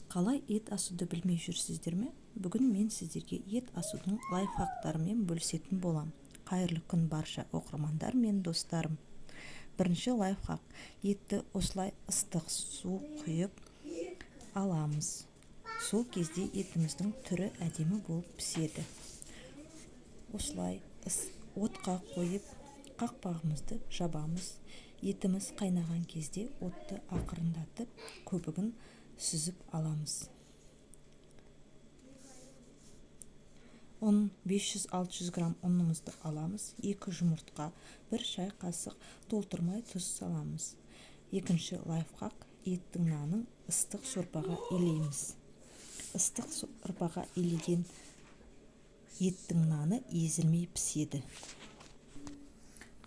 Қалай ет асуды білмей жүрсіздер ме? Бүгін мен сіздерге ет асудың лайфхактарымен бөлісетін болам. Қайырлы күн барша оқырмандар мен достарым. Бірінші лайфхак. Етті осылай ыстық су құйып аламыз. Сол кезде етіміздің түрі әдемі болып піседі. Осылай отқа қойып, қақпағымызды жабамыз. Етіміз қайнаған кезде отты ақырындатып, көбігін сүзіп аламыз. Ұн 500-600 грамм ұнымызды аламыз. 2 жұмыртқа, 1 шай қасық толтырмай тұз саламыз. Екінші лайфхак, еттің нанын ыстық сорпаға илейміз. Ыстық сорпаға илеген еттің наны езілмей піседі.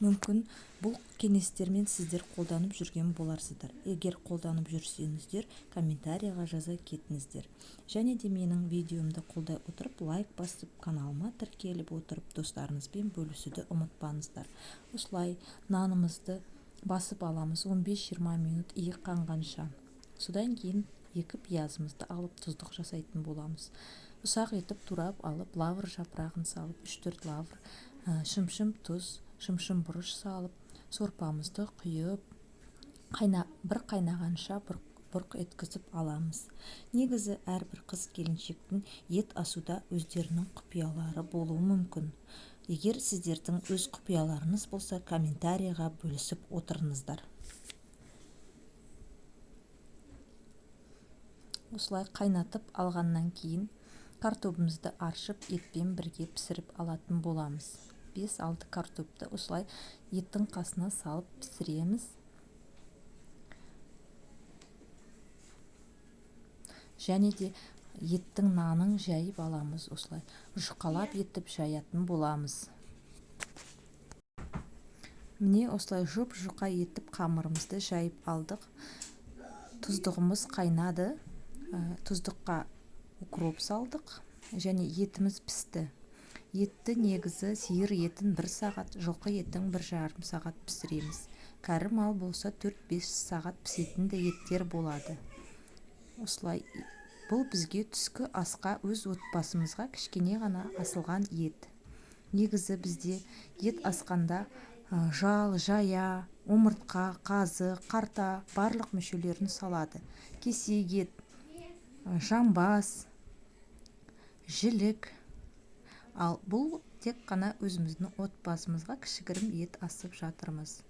Мүмкін бұл кеңестермен сіздер қолданып жүрген боларсыздар. Егер қолданып жүрсеңіздер, комментарияға жаза кетіңіздер. Және де менің видеомды қолдай отырып, лайк басып, каналыма тіркеліп отырып, достарыңызбен бөлісуді ұмытпаңыздар. Осылай нанымызды басып аламыз 15-20 минут иық қанғанша. Содан кейін 2 пиязымызды алып тұздық жасайтын боламыз. Ұсақ етіп турап алып, лавр жапырағын салып, 3-4 лавр, шымшым тұз, шымшым бұрыш салып, сорпамызды құйып, бір қайнағанша бұрқ еткізіп аламыз. Негізі әрбір қыз келіншектің ет асуда өздерінің құпиялары болуы мүмкін. Егер сіздердің өз құпияларыңыз болса, комментарияға бөлісіп отырыңыздар. Осылай қайнатып алғаннан кейін картобымызды аршып, етпен бірге пісіріп алатын боламыз. 5-6 картопты осылай еттің қасына салып пісіреміз. Және де еттің нанын жайып аламыз осылай. Жұқалап етіп жаятын боламыз. Міне осылай жұп-жұқа етіп қамырымызды жайып алдық. Тұздығымыз қайнады. Тұздыққа укроп салдық. Және етіміз пісті. Етті негізі сиыр етін 1 сағат, жылқы етін 1,5 сағат пісіреміз. Кәрі мал болса 4-5 сағат пісетін де еттер болады. Осылай бұл бізге түскі асқа өз отбасымызға кішкене ғана асылған ет. Негізі бізде ет асқанда жал, жая, омыртқа, қазы, қарта барлық мүшелерін салады. Кесек ет, жамбас, жілік. Ал бұл тек қана өзіміздің отбасымызға кішігірім ет асып жатырмыз.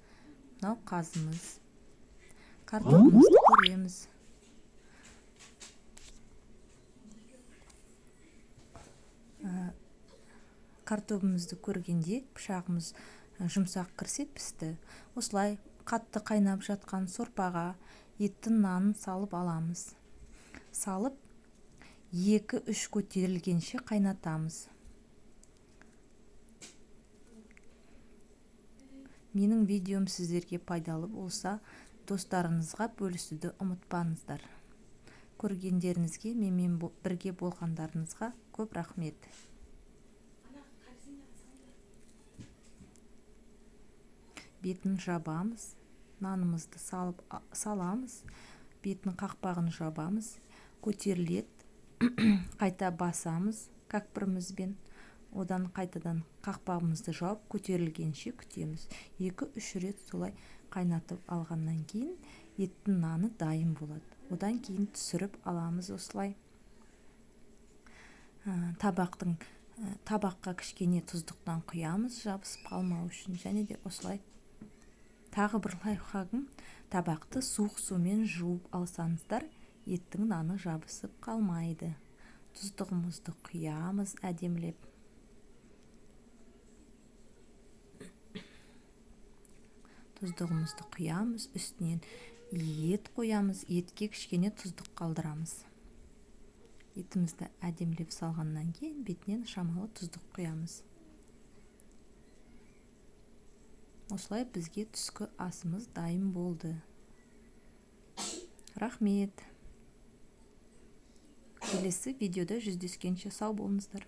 Мынау қазымыз. Картопымызды көреміз. Картопымызды көргенде пышағымыз жұмсақ кірсе пісті. Осылай қатты қайнап жатқан сорпаға еттің нанын салып аламыз. Салып 2-3 көтерілгенше қайнатамыз. Менің видеом сіздерге пайдалы болса, достарыңызға бөлісуді ұмытпаңыздар. Көргендеріңізге, менімен бірге болғандарыңызға көп рахмет. Бетін жабамыз, нанымызды саламыз, бетін қақпағын жабамыз, көтеріледі, қайта басамыз кәкпірімізбен. Одан қайтадан қақпағымызды жауып, көтерілгенше күтеміз. 2-3 рет солай қайнатып алғаннан кейін еттің наны дайын болады. Одан кейін түсіріп аламыз осылай. Табаққа кішкене тұздықтан құямыз, жабысып қалмау үшін. Және де осылай тағы бір лайфхагым, табақты суық сумен жуып алсаңыздар, еттің наны жабысып қалмайды. Тұздығымызды құямыз әдемілеп. Тұздығымызды құямыз, үстінен ет қоямыз, етке кішкене тұздық қалдырамыз. Етімізді әдемілеп салғаннан кейін бетінен шамалы тұздық құямыз. Осылай бізге түскі асымыз дайын болды. Рахмет. Келесі видеода жүздескенше сау болыңыздар.